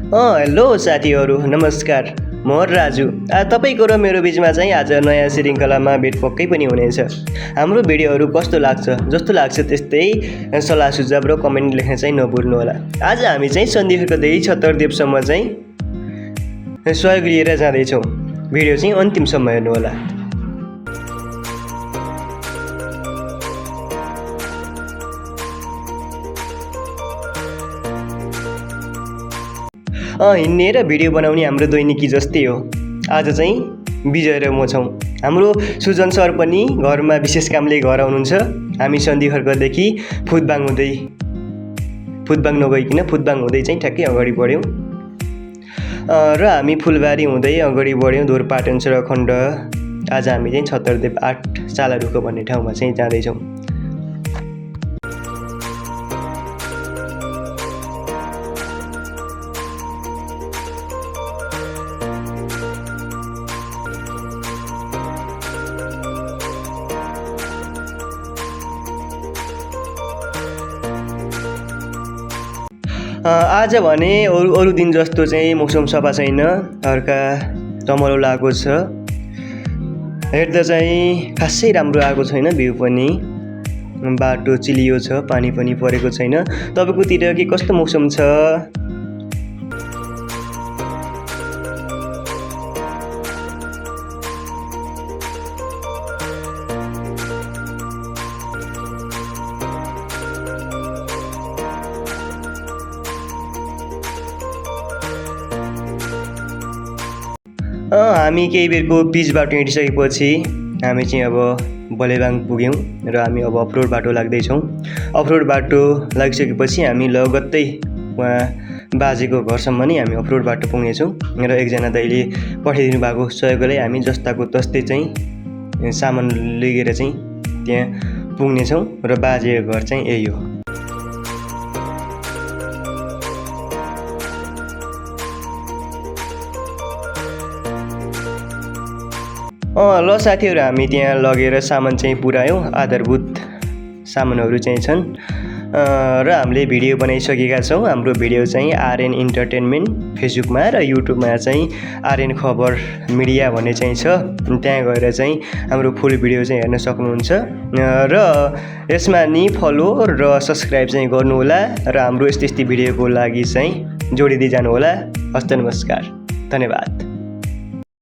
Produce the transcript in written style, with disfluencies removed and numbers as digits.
Hello साथीहरू, नमस्कार। म राजु। तपाईँको र मेरो बिचमा चाहिँ आज नयाँ श्रृङ्खलामा भेट पक्कै पनि हुनेछ। हाम्रो भिडियोहरू कस्तो लाग्छ, जस्तो लाग्छ त्यस्तै सल्लाह सुझाव र कमेन्ट लेख्न चाहिँ नभुल्नुहोला। आज हामी चाहिँ सन्धिखर्कदेखि छतरदेवसम्म चाहिँ सहयोग लिएर जाँदैछौँ। भिडियो चाहिँ अन्तिमसम्म हेर्नुहोला। हिँड्ने र भिडियो बनाउने हाम्रो दैनिकी जस्तै हो। आज चाहिँ विजय र म छौँ। हाम्रो सुजन सर पनि घरमा विशेष कामले घर आउनुहुन्छ। हामी सन्धिखर्कदेखि फुदबाङ नगइकन फुदबाङ हुँदै चाहिँ ठ्याक्कै अगाडि बढ्यौँ र हामी फुलबारी हुँदै अगाडि बढ्यौँ धुरपाटन सडक खण्ड। आज हामी चाहिँ छतरदेव 8 सालारुख भन्ने ठाउँमा चाहिँ जाँदैछौँ। आज भने अरू दिन जस्तो चाहिँ मौसम सफा छैन, हल्का टमलो लागेको छ। हेर्दा चाहिँ खासै राम्रो आएको छैन, भ्यू पनि बाटो चिलियो छ, पानी पनि परेको छैन। तपाईँकोतिर के कस्तो मौसम छ? हामी केही बेरको पिच बाटो हिँडिसकेपछि हामी चाहिँ अब बलेबाङ पुग्यौँ र हामी अब अफरोड बाटो लाग्दैछौँ। अफरोड बाटो लागिसकेपछि हामी लगत्तै उहाँ बाजेको घरसम्म नै हामी अफरोड बाटो पुग्नेछौँ र एकजना दाइले पठाइदिनु भएको सहयोगलाई हामी जस्ताको तस्तै चाहिँ सामान लिएर चाहिँ त्यहाँ पुग्नेछौँ र बाजेको घर चाहिँ यही हो। ल साथीहरू, हामी त्यहाँ लगेर सामान चाहिँ पुऱ्यायौँ। आधारभूत सामानहरू चाहिँ छन् र हामीले भिडियो बनाइसकेका छौँ। हाम्रो भिडियो चाहिँ आरएन इन्टरटेनमेन्ट फेसबुकमा र युट्युबमा चाहिँ आरएन खबर मिडिया भन्ने चाहिँ छ। त्यहाँ गएर चाहिँ हाम्रो फुल भिडियो चाहिँ हेर्न सक्नुहुन्छ र यसमा नि फलो र सब्सक्राइब चाहिँ गर्नुहोला र हाम्रो यस्तै भिडियोको लागि चाहिँ जोडिँदै जानुहोला। हस्त नमस्कार, धन्यवाद।